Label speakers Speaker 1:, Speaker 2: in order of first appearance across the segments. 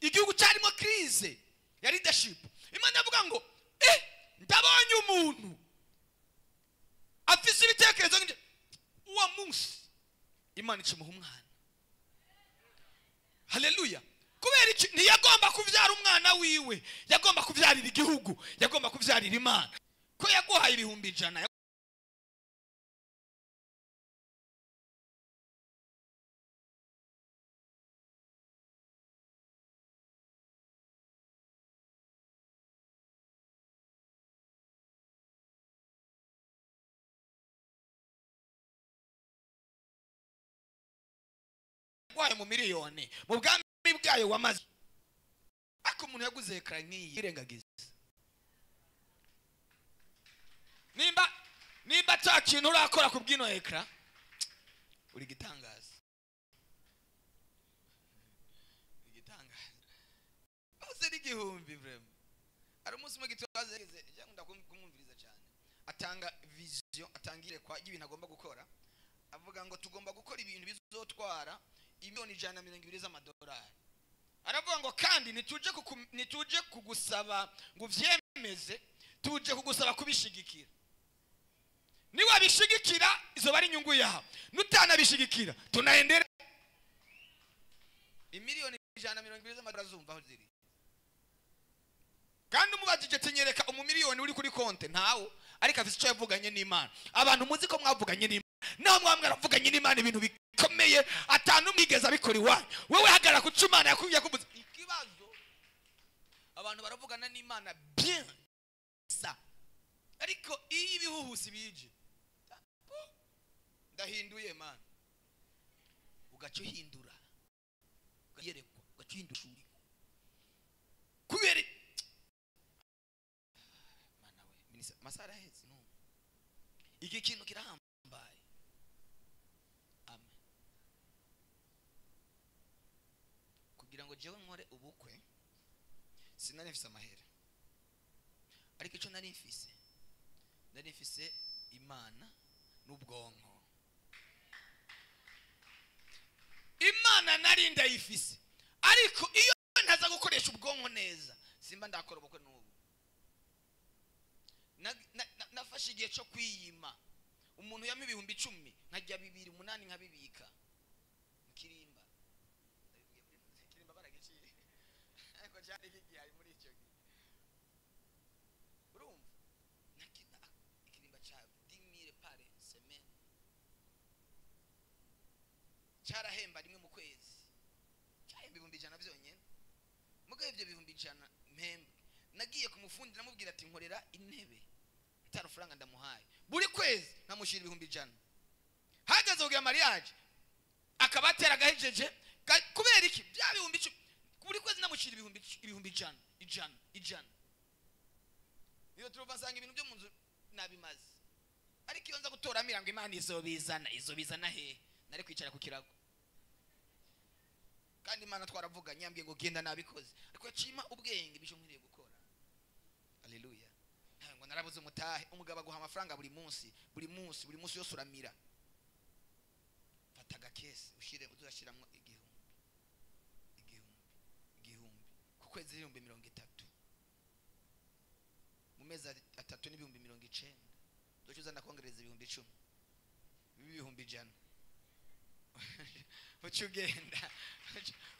Speaker 1: Igihugu cyarimo crise ya leadership. Imana yavuga ngo ndabonye umuntu afise ibitekerezo nk'ibyo. Uwo munsi Imana ikimuha umwana. Haleluya. Kubera iki? Ntiyagomba kuvyara umwana wiwe, yagomba kuvyarira igihugu, yagomba kuvyarira Imana. Ko yaguhaye 100,000 yaguhaye mu miliyoni mu bwami bwayo wamaze. Ariko umuntu yaguze ekara nk'iyi irengagiza. Nimba ata kintu urakora ku bw'ino ekara uri gitangaza. Igitangaza. Ose ni 1000 vrema. Ari umunsi umwe Gitwaza yageze, nkunda kumwumviriza cyane. Atanga vision, atangire kwa ibintu agomba gukora. Avuga ngo tugomba gukora ibintu bizotwara $120,000,000 z'amadolari. Aravuga ngo kandi nituje kugusaba ngo uvyemeze, tuje kugusaba kubishigikira. Niba bishigikira izo bari inyungu yawe, nutanabishigikira tunaendera. $120,000,000 z'amadolari zumva aho ziri. Kandi umubajije tinyereka umumiliyoni uri kuri konte ntawo, ariko afise icyo yavuganye n'Imana. Abantu muzi ko mwavuganye n'Imana, naho mwaravuganye n'Imana ibintu bikomeye atanu mwigeze abikora iwanyu. Wewe hagarara ku cyo Imana yakubuze. Ikibazo abantu baravugana n'Imana bien sa, ariko iyo ibihuhusi bije ndahinduye Mana, ugaca uhindura, ugayerekwa, ugaca uhindura ishuri. Kubera Mana we, minisa masara ahetse no. Iki kintu kirahambaye. Amen. Kugira ngo jewe nkore ubukwe sinari mfise amahera, ariko ico nari mfise, nari mfise Imana n'ubwonko. Imana nari ndayifise, ariko iyo ntaza gukoresha ubwonko neza simba ndakora ubukwe n'ubu. Nafashe igihe cyo kwiyima. Umuntu yampa 10,000 nkajya 2 8 nkabibika mu kirimba. Ndabivugiye muri kirimba baragiciye, ariko cyari kigiye muri icyo gihe. Urumva nakina ikirimba ca 10,000 par semaine, cyarahemba rimwe mu kwezi, cyahemba 100,000 byonyene. Mugabo ibyo 100,000 mpembwe, nagiye ku mufundi namubwira ati nkorera intebe itaro faranga ndamuhaye buri kwezi namushira 100,000. Hageze kugira mariage akabatera agahejeje. Kubera iki? Bya 10,000 buri kwezi namushira 100,000 100 100. Niyo turuva nsanga ibintu byo mu nzu nabimaze, ariko iyo nza gutora mirango Imana izobizana, izobizana he? Nari kwicara ku kirago. Kandi Imana twaravuganye yambwiye ngo genda nabikoze, ariko yacima ubwenge bisho nkwiriye gukora. Haleluya. Ngo narabuze umutahe, umugabo aguha amafaranga buri munsi, buri munsi, buri munsi yose uramira. Fata agakese ushire, uzashiramwo 1000 1000 1000 ku kwezi 30,000, mu mezi atatu ni 90,000. Uzoca uzana kongereza 10,000, 100,000. Uca ugenda,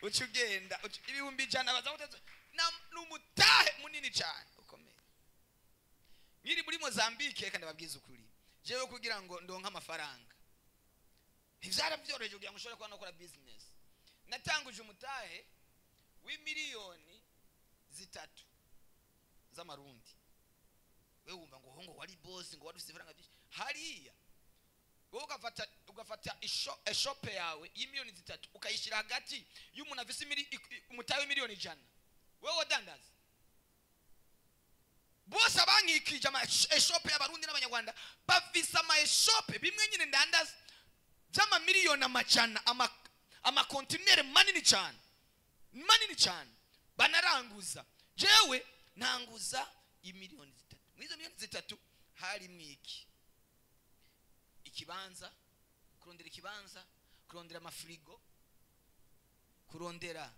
Speaker 1: uca ugenda 100,000 baza guteza n'umutahe munini cyane ukomeye. Nkiri muri Mozambique, kandi babwiza ukuri, jewe kugira ngo ndonke amafaranga ntivyaravyoroheje kugira ngo ushobore kuba nokora business. Natanguje umutahe w'imiliyoni 3 z'amarundi. Wewe wumva ngo hongo wari boss, ngo wari ufise ifaranga byinshi. Hariya wowe ugafata eshope yawe y'imiliyoni 3 ukayishira hagati y'umuntu afise umutahe w'imiliyoni 100. Wewe wadandaza bose abankikije ama eshope y'abarundi n'abanyarwanda bafise ama eshope bimwe nyine ndandaza by'amamiliyoni amajana, amakontinere manini cyane, manini cyane banaranguza. Jewe nanguza imiliyoni 3. Muri izo miliyoni 3 harimo iki? Ikibanza, kurondera ikibanza, kurondera amafrigo, kurondera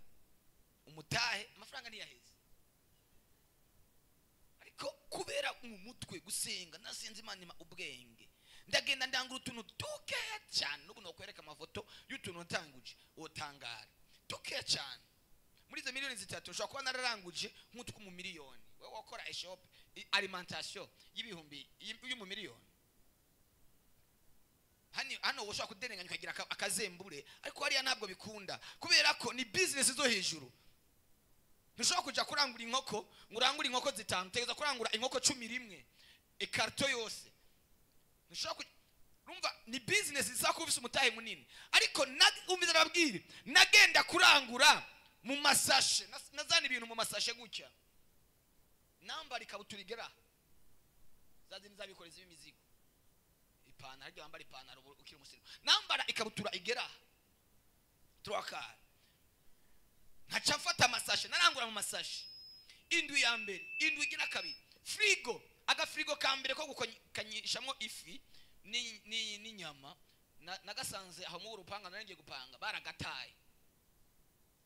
Speaker 1: Umutahe amafaranga ntiyaheze. Ariko kubera mu mutwe gusenga nasenze Imana ima ubwenge. Ndagenda ndangura utuntu dukeya cyane, n'ubu nokwereka amafoto y'utuntu natanguje utangara. Dukeya cyane. Muri izo miliyoni 3 ushobora kuba nararanguje nk'utwo mu miliyoni. Wewe wakora e-shop alimentation y'ibihumbi y'umumiliyoni. Hano ushobora kuderenganya ukagira akazembure, ariko hariya ntabwo bikunda kubera ko ni business zo hejuru. Ntushobora kuja kurangura inkoko ngo urangure inkoko 5, utegereza kurangura inkoko 11 ikarto yose. Ntushobora urumva ni business isaba kuba ufise umutahe munini. Ariko umviza nababwire, nagenda kurangura mu masashe, nazana ibintu mu masashe gutya, nambara ikabutura igera zazindi zabikoreza imizigo, ipantaro harya wambara ipantaro ukiri umusirimu, nambara ikabutura igera turakara, nkaca mfata amasashe, narangura mu masashe indwi ya mbere, indwi igira kabiri, frigo, agafrigo ka mbere ko gukanyishamo ifi n'inyama, nagasanze aho mu rupanga nari ngiye gupanga, baragataye.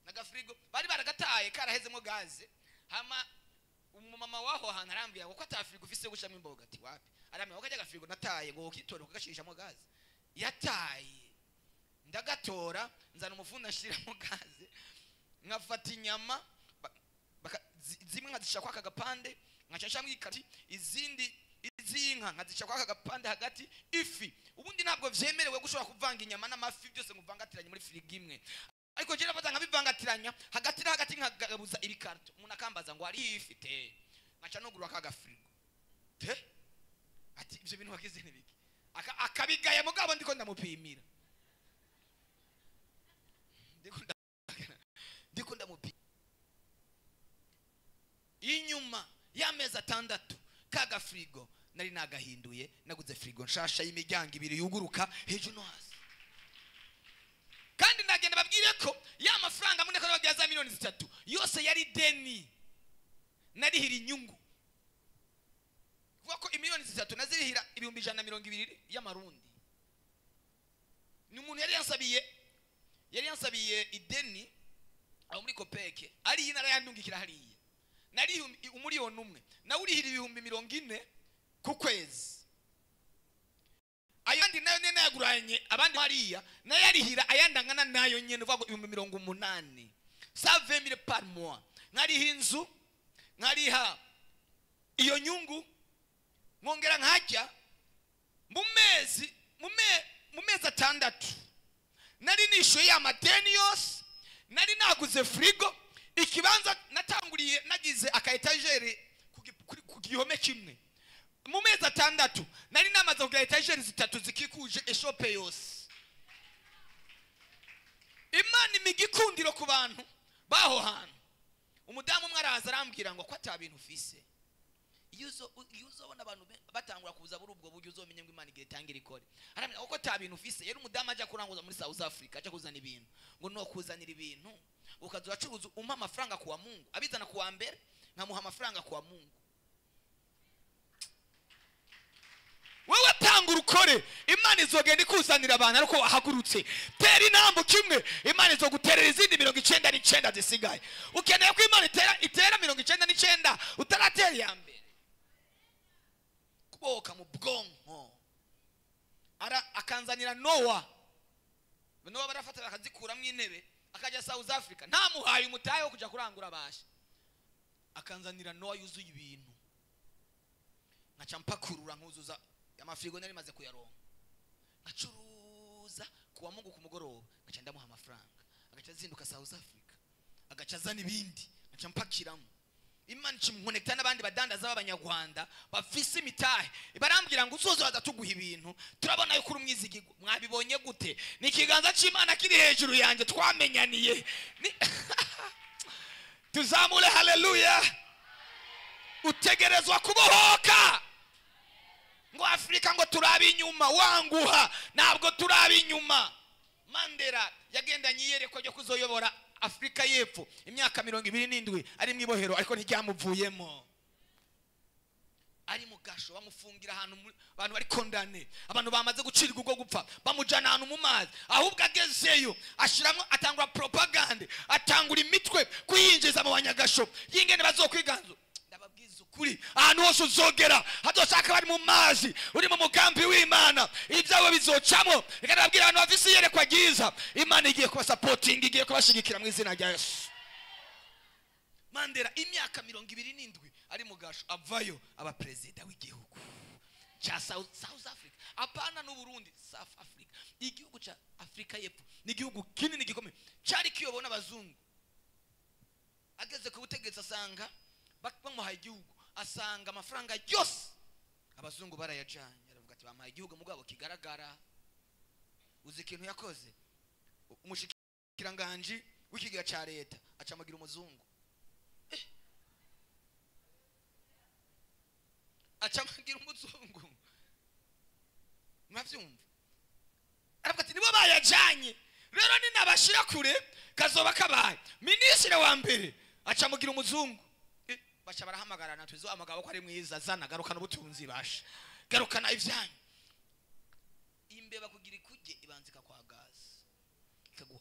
Speaker 1: Nagafrigo bari baragataye karahezemo gaze. Hama umumama waho ahantu arambwira ngo ko atafrigo ufise gushamo imboga, ati wapi? Arambwira ngo kajya gafrigo nataye ngo ukitore ukagashirishamo gaze. Yataye. Ndagatora nzana umufundi ashiramo gaze, nkafata inyama zimwe nkazisha kwa kagapande, nkacashamo ikati, izindi izinka nkazisha kwa kagapande hagati ifi. Ubundi ntabwo vyemerewe gushobora kuvanga inyama n'amafi byose nguvangatiranye muri frigo imwe. Ariko je nafata nkabivangatiranya hagati na hagati nkagabuza ibikarto. Umuntu akambaza ngo ari ifi te, nkaca nugurura kagafrigo te, ati ivyo bintu wagize nibiki? Akabigaya mugabo ndiko ndamupimira, ndiko ndamupimira. Inyuma y'amezi 6 kagafrigo nari nagahinduye, naguze frigo nshasha y'imiryango 2 yuguruka hejuru no hasi. Kandi ndagenda babwire ko ya mafaranga muneko babwiye za miliyoni 3 yose yari deni, narihira inyungu. Kuvuga ko imiliyoni 3 nazirihira 120 y'amarundi. Ni umuntu yari yansabiye ideni aho muri Kopeke, ari yinara yandungikira hariya. Nari umuriyoni 1 nawurihira 40,000 ku kwezi. Ayandi nayo nyene yaguranye abandi hariya nayo yarihira ayandi angana nayo nyene, uvuga ngo 80,000 120,000 par mois. Nkariha inzu, nkariha iyo nyungu, nkongera nkajya mu mezi 6 nari nishuye ya madeni yose, nari naguze frigo, ikibanza natanguriye nagize aka etagere ku gihome kimwe. Mu mezi 6 nari namaze kugira etagere 3 zikikuje eshope yose. Imana imigikundiro ku bantu baho hantu. Umudamu umwe araza arambwira ngo ko ata bintu ufise, iyo uzobona abantu batangura kuza buri ubwo buryo uzomenye ngo Imana igiye itangira ikore. Arambwira ko ata bintu ufise. Yari umudamu aja kuranguza muri South Africa, aja kuzana ibintu, ngo no kuzanira ibintu ukaza uracuruza umpa amafaranga kuwa Mungu, abizana kuwa mbere nkamuha amafaranga kuwa Mungu. Wewe tanga urukore, Imana izogenda ikuzanira abantu ariko wahagurutse. Tera intambo kimwe, Imana izoguterera izindi 99 zisigaye. Ukeneye ko Imana itera 99 utaratera iya mbere. Kuboka mu bwonko. Akanzanira Noah. Noah barafata bakazikuramwo intebe, akajya South Africa. Ntamuhaye umutahe wo kuja kurangura abasha. Akanzanira Noah yuzuye ibintu. Nkaca mpakurura nkuzuza amafrigo nari maze kuyaronka, ngacuruza kuwa Mungu kumugoroba, ngaca ndamuha amafaranga, agaca azinduka South Africa, agaca azana ibindi, ngaca mpakiramo. Imana ikimukonekta n'abandi badandaza b'abanyarwanda bafise imitahe, barambwira ngo uzoza bazatuguha ibintu, turabona yuko uri umwizigirwa. Mwabibonye gute? Ni ikiganza cy'Imana kiri hejuru yanjye, twamenyaniye. Tuzamure haleluya. Utegerezwa kubohoka. Ngo Afrika ngo turabe inyuma, wanguha ntabwo turabe inyuma. Mandela yagendanye iyerekwa ryo kuzoyobora Afrika y'Epfo imyaka 27 ari mwibohero, ariko ntiryamuvuyemo. Ari mu gasho bamufungira ahantu abantu bari condamné, abantu bamaze gucirwa ubwo gupfa, bamujana ahantu mu mazi. Ahubwo agezeyo ashiramwo, atangura propagande, atangura imitwe kuyinjiza mu banyagasho yingene bazokwiganzu. Ndababwiza ukuri, ahantu hose uzogera hazoshaka bari mu mazi, uri mu mugambi w'Imana, ibyawe bizocamo. Reka ndababwira abantu bafise iyerekwa ryiza, Imana igiye kubasapotinga, igiye kubashigikira mu izina rya Yesu. Mandela imyaka 27 ari mu gasho, avayo aba president w'igihugu cha South Africa. Apana n'u Burundi, South Africa, igihugu cha Afrika y'Epfo, ni igihugu kinini gikomeye cyari kiyobona abazungu. Ageze ku butegetsi asanga bamuhaye igihugu, asanga amafaranga yose abazungu barayajanye. Aravuga ati bamuhaye igihugu mugabo kigaragara. Uzi ikintu yakoze? Umushikiranganji w'ikigira ca leta acamugira umuzungu. Acamugira umuzungu. Mwavyumva? Aravuga ati nibo bayajanye, rero ni nabashira kure kazoba kabaye. Minisitiri wa mbere acamugira umuzungu. Bacha barahamagarana, tuzo amagabo ko ari mwiza, zana garukana ubutunzi, basha garukana ivyanyu. Imbeba kugira ikuje ibanzika kwa gas ikaguha.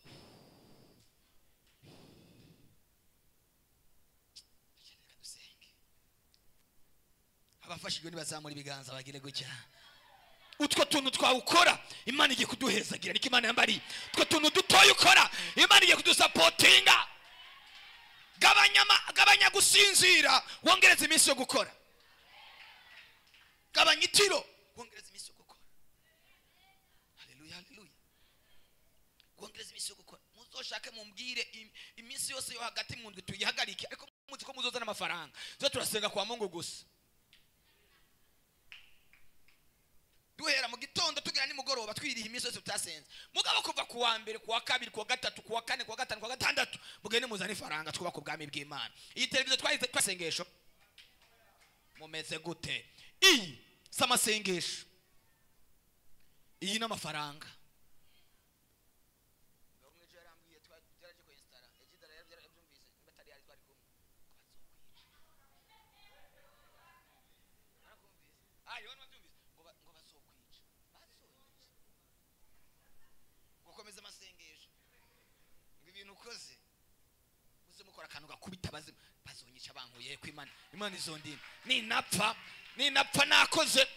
Speaker 1: Abafashijwe nibazamura ibiganza bagire gutya. Utwo tuntu twawukora Imana igiye kuduhezagira. Niko Imana yambari. Utwo tuntu dutoye ukora Imana igiye kudusapotinga. Gabanya gusinzira, wongereza iminsi yo gukora. Gabanya itiro, wongereza iminsi yo gukora. Haleluya, haleluya. Wongereza iminsi yo gukora. Muzoshake mumbwire iminsi yose yo hagati mu ndwi tuyihagarike, ariko muzi ko muzozana amafaranga. Zo turasenga kwa Mungu gusa. Duhera mu gitondo tugera nimugoroba twiriha iminsi yose tutasenze. Mugabo kuva kuwa mbere, kuwa kabiri, kuwa gatatu, kuwa kane, kuwa gatanu, kuwa gatandatu, mugende muzane ifaranga twubaka ubwami bw'Imana. Iyi televiziyo twayize twasengesho. Mumeze gute? Iyi samasengesho. Iyi n'amafaranga. Gukomeza amasengesho ngo ibintu ukoze uze mukora akantu gakubita abazimu bazonyica bankuye ku Imana. Imana izondina ninapfa nakoze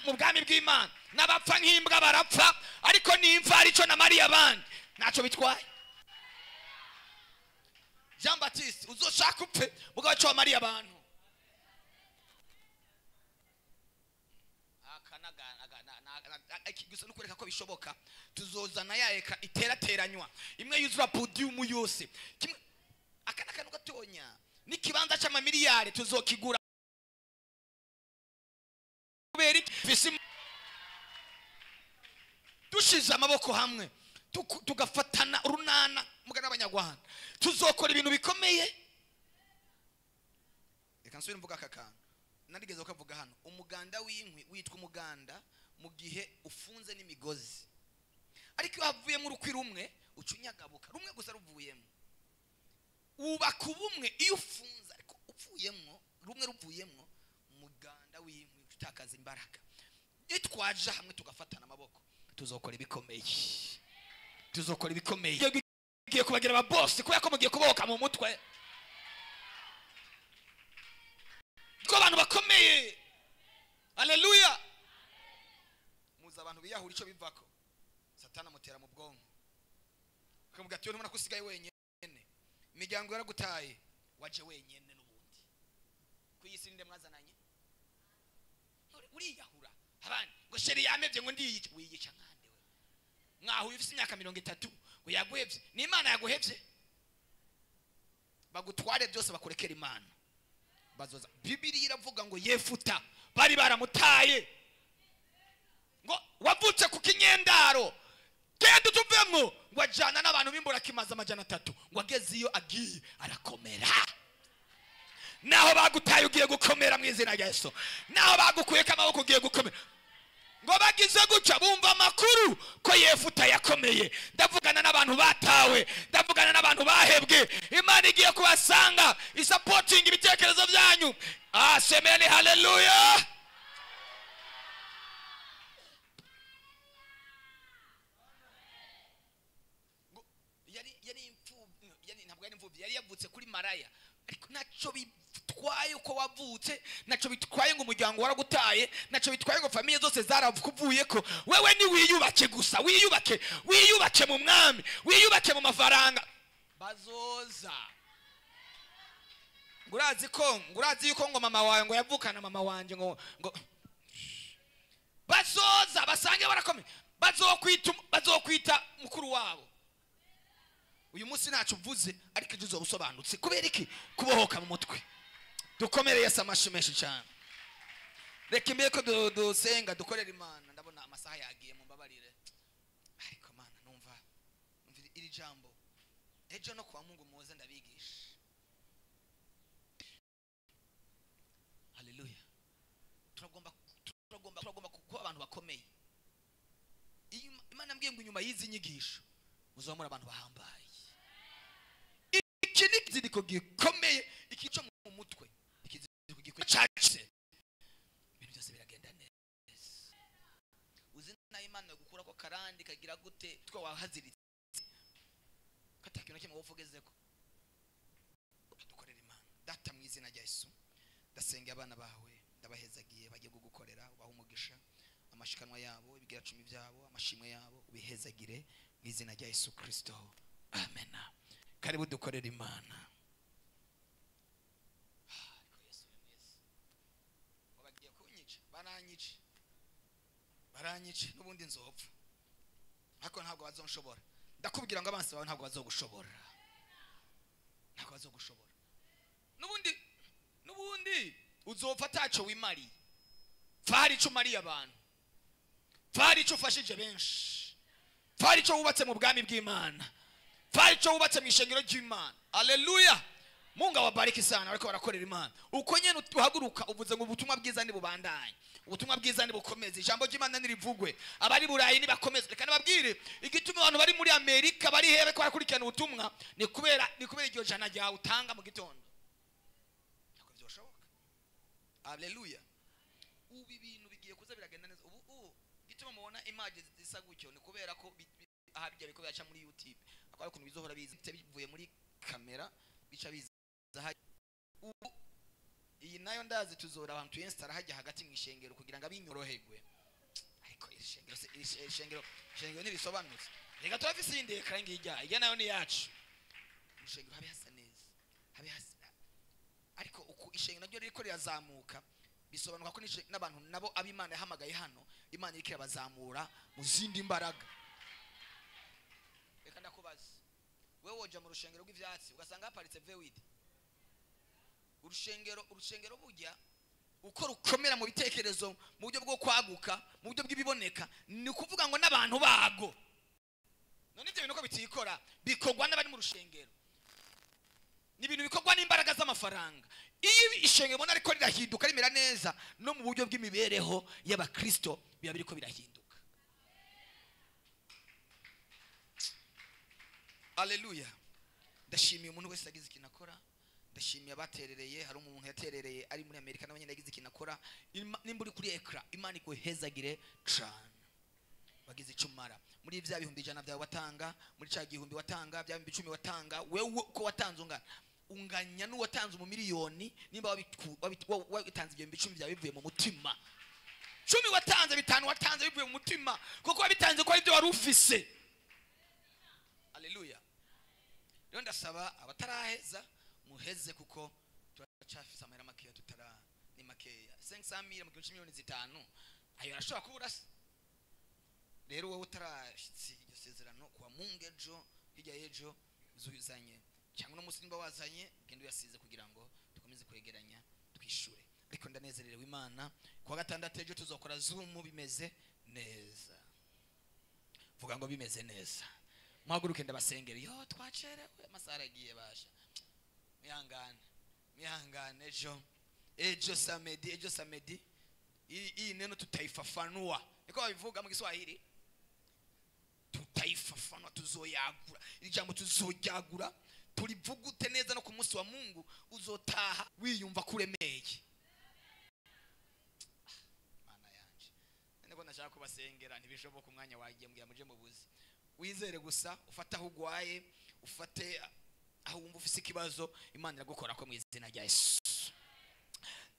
Speaker 1: mu bwami bw'Imana. N'abapfa nk'imbwa barapfa, ariko nimfa arico na Mariya abandi ntacyo bitwaye. Jean Baptiste uzoshaka upfe mugabo cyo Mariya abantu. Gusa nukureka ko bishoboka tuzozana yaeka iterateranywa imwe yuzura podium yose kimwe akana kantu gatonya n'ikibanza c'amamiliyari tuzokigura kubera iki dushize amaboko hamwe tugafatana urunana mugana abanyarwanda tuzokora ibintu bikomeye. Reka nsubire mvuga aka kantu narigeze kuvuga hano. Umuganda w'inkwi witwa umuganda mu gihe ufunze n'imigozi, ariko iyo havuyemo urukwi rumwe ucunyagabuka, rumwe gusa ruvuyemo ubaka ubumwe. Iyo ufunze ariko upfuyemo rumwe ruvuyemo, umuganda w'inkwi utakaza imbaraga. Iyo twaje hamwe tugafatana amaboko tuzokora ibikomeye, tuzokora ibikomeye. Giye kubagira aba boss kubera ko mugiye kuboka mu mutwe ko abantu bakomeye. Haleluya. Muza abantu biyahura ico bivako, Satana amutera mu bwonko akamubwira ati ntubona ko usigaye wenyene, imiryango yaragutaye, waje wenyene n'ubundi ku isi ninde mwazananye. Uriyahura abandi ngo sheri yamevye ngo ndiyica. Wiyica nkande we? Mwahuye ufise imyaka 30 ngo yaguhevye, ni Imana yaguhevye? Bagutware byose bakurekera Imana. Bazoza. Bibiliya iravuga ngo Yefuta bari baramutaye, ngo wavutse ku kinyendaro genda utuvemo, ngo ajana n'abantu b'imbura kimaze 300, ngo ageze iyo agiye arakomera. Naho bagutaye ugiye gukomera mu izina rya Yesu. Naho bagukuyeko amaboko ugiye gukomera. Ngo bagize guca bumva amakuru ko Yefuta yakomeye. Ndavugana n'abantu batawe, ndavugana n'abantu bahebwe. Imana igiye kubasanga isapotinga ibitekerezo byanyu. Semeni haleluya. maraya. Ariko naco bitwaye uko wavutse, naco bitwaye ngo umuryango waragutaye, naco bitwaye ngo famille zose zaravukuvuyeko. Wewe ni wiyubake gusa, wiyubake, wiyubake mu mwami, wiyubake mu mafaranga. Bazoza. Ngurazi ko, ngurazi yuko ngo mama wawe ngo yavukana mama wanje ngo bazoza basange barakome, bazokwita mukuru wabo. Uyu munsi ntacu mvuze ariko ejo uzobusobanutse. Kubera iki? Kubohoka mu mutwe. Dukomere Yesu amashi menshi cyane. Reka imbere ko dusenga dukorera Imana. Ndabona amasaha yagiye, mumbabarire. Ariko Mana numva iri jambo ejo no kwa Mungu muze ndabigisha. Haleluya. Turagomba kuba abantu bakomeye. Imana mbwiye ngo inyuma y'izi nyigisho muzamura abantu bahambaye. Iki ni ikiziriko gikomeye, ikico mu mutwe, ikiziriko gikomeye cyace. Ibintu byose biragenda neza. Uzi na Imana gukura ko karandi kagira gute twa wahaziritse. Katakintu kimwe wofugezeko. Dukorera Imana. Data mu izina rya Yesu, ndasenga abana bawe, ndabahezagiye bagiye kugukorera, ubahe umugisha, amashikanwa yabo, ibigira cumi byabo, amashimwe yabo, ubihezagire mu izina rya Yesu Kristo. Amen. Karibu dukorera Imana. Ariko Yesu ni mwiza. Bagiye kunyica, baranyica n'ubundi nzopfa. Ariko ntabwo bazonshobora. Ndakubwira ngo abansi bawe ntabwo bazogushobora. Ntabwo bazogushobora. N'ubundi uzopfa ataco wimariye. Pfa ico umariye abantu. Pfa ico ufashije benshi. Pfa ico wubatse mu bwami bw'Imana. Pfa ico wubatse mu ishengero ry'Imana. Haleluya. Mungu awabariki sana bariko barakorera Imana. Uko nyene uhaguruka uvuze ngo ubutumwa bwiza ni bubandanye. Ubutumwa bwiza ni bukomeze. Ijambo ry'Imana nirivugwe. Abari Burayi nibakomeze. Reka nababwire igituma abantu bari muri Amerika bari hebe ko barakurikirana ubutumwa ni kubera iryo jana ryawe utanga mu gitondo. Ntabwo byoshoboka. Haleluya. Ubu ibintu bigiye kuza biragenda neza. Ubu gituma mubona image zisa gutyo ni kubera ko aha bijya biko byaca muri YouTube. Akora ukuntu bizohora biza bivuye muri kamera bica biza. Ubu iyi nayo ndazi tuzora abantu tuyinstara hajya hagati mu ishengero kugira ngo abinyoroherwe. Ariko ishengero ntirisobanutse. Reka turafise indi ekran ngijya, ijya nayo ni yacu. Ishengero habe hasa neza, habe hasa. Ariko uku ishengero naryo ririko rirazamuka, bisobanuka ko n'abantu nabo ab'Imana yahamagaye hano, Imana iriko irabazamura mu zindi mbaraga. Reka ndakubaza, wewe woja mu rushengero rw'ivyatsi ugasanga haparitse V8. Urushengero burya uko rukomera mu bitekerezo, mu buryo bwo kwaguka, mu buryo bw'ibiboneka, ni kuvuga ngo n'abantu bago. None ibyo bintu ko bitikora bikorwa n'abari mu rushengero. Ni ibintu bikorwa n'imbaraga z'amafaranga. Iyo ishengero mbona ariko rirahinduka rimera neza, no mu buryo bw'imibereho y'abakristo biba biriko birahinduka. Haleluya. Ndashimiye umuntu wese yagize ikintu akora. Ndashimiye abaterereye. Hari umuntu yaterereye ari muri Amerika nawe nyine yagize ikintu akora. Nimba uri kuri ekra, Imana ikuhezagire cyane. Wagize icyo umara muri bya 100,000 byawe watanga, muri cya 1000 watanga, bya 10,000 watanga, wewe uko watanze ungana unganya n'uwatanze mu miliyoni. Nimba wabitanze ibyo 10,000 byawe bivuye mu mutima, 10 watanze, 5 watanze bivuye mu mutima, kuko wabitanze ko ari byo wari ufise. Haleluya. Rero ndasaba abataraheza muheze, kuko turacafise amahera makeya, tutara ni makeya 500,000 mu miliyoni 5 ayo arashobora kubura. Rero wowe utarashitsi iryo sezerano kwa Mungu ejo hirya ejo uzuzanye, cyangwa no musi nimba wazanye genda uyasize kugira ngo dukomeze kwegeranya twishure. Ariko ndanezerewe Imana. Kuwa gatandatu ejo tuzokora Zoom bimeze neza. Vuga ngo bimeze neza. Muhaguruke ndabasengera. Yo twacerewe, amasaha aragiye basha. Mihangane, mihangane ejo. Ejo samedi, ejo samedi. Hii neno tutaifafanua. Niko babivuga mu Kiswahili. Tutaifafanua, tuzoyagura. Iri jambo tuzoyagura, turivugute neza no ku munsi wa Mungu uzotaha wiyumva kuremeye. Mana yanje. Niko nashaka kubasengera ntibishoboka umwanya wagiye mbwira muje mubuze. Wizere gusa ufate aho ugwaye, ufate Aho wumva ufise ikibazo, Imana iragukora ko mu izina rya Yesu.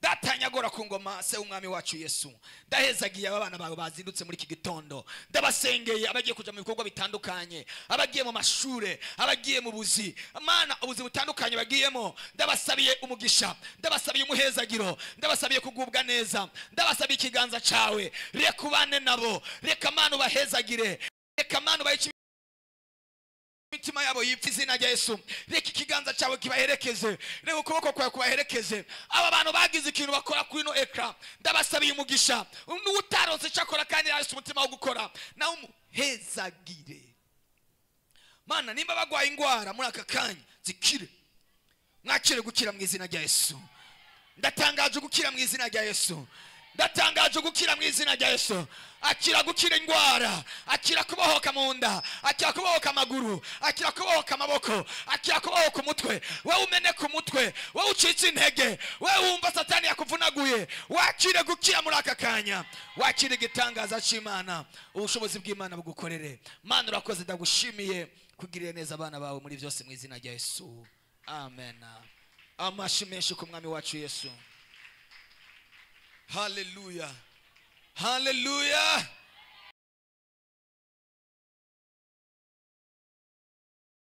Speaker 1: Datanyagora ku ngoma, se w'umwami wacu Yesu, ndahezagiye aba bana bawe bazindutse muri iki gitondo. Ndabasengeye abagiye kuja mu bikorwa bitandukanye, abagiye mu mashure, abagiye mu buzi, Mana, ubuzi butandukanye bagiyemo. Ndabasabiye umugisha, ndabasabiye umuhezagiro, ndabasabiye kugubwa neza, ndabasabiye ikiganza cawe reka ubane nabo, reka Mana ubahezagire, reka Mana ubahe imitima yabo yipfa izina rya Yesu. Reka ikiganza cyawe kibaherekeze, reka ukuboko kwawe kubaherekeze. Aba bantu bagize ikintu bakora kuri ino écran, ndabasabiye umugisha. N'utaronse icyo akora kandi yarose umutima wo gukora, nawe umuhezagire. Mana, nimba bagwaye ingwara muri aka kanya, zikire, mwakire gukira mu izina rya Yesu. Ndatangaje gukira mu izina rya Yesu. Ndatangaje gukira mu izina rya Yesu. Akira gukira indwara, akira kubohoka mu nda, akira kubohoka amaguru, akira kubohoka amaboko, akira kubohoka umutwe. Wowe umeneka umutwe, wowe ucitse intege, wowe wumva Satani yakuvunaguye, wakire gukira muri aka kanya, wakire igitangaza cy'Imana, ubushobozi bw'Imana bugukorere. Mana, urakoze, ndagushimiye kugirira neza abana bawe muri byose mu izina rya Yesu, amen. Amashi menshi ku mwami wacu Yesu. Haleluya, haleluya.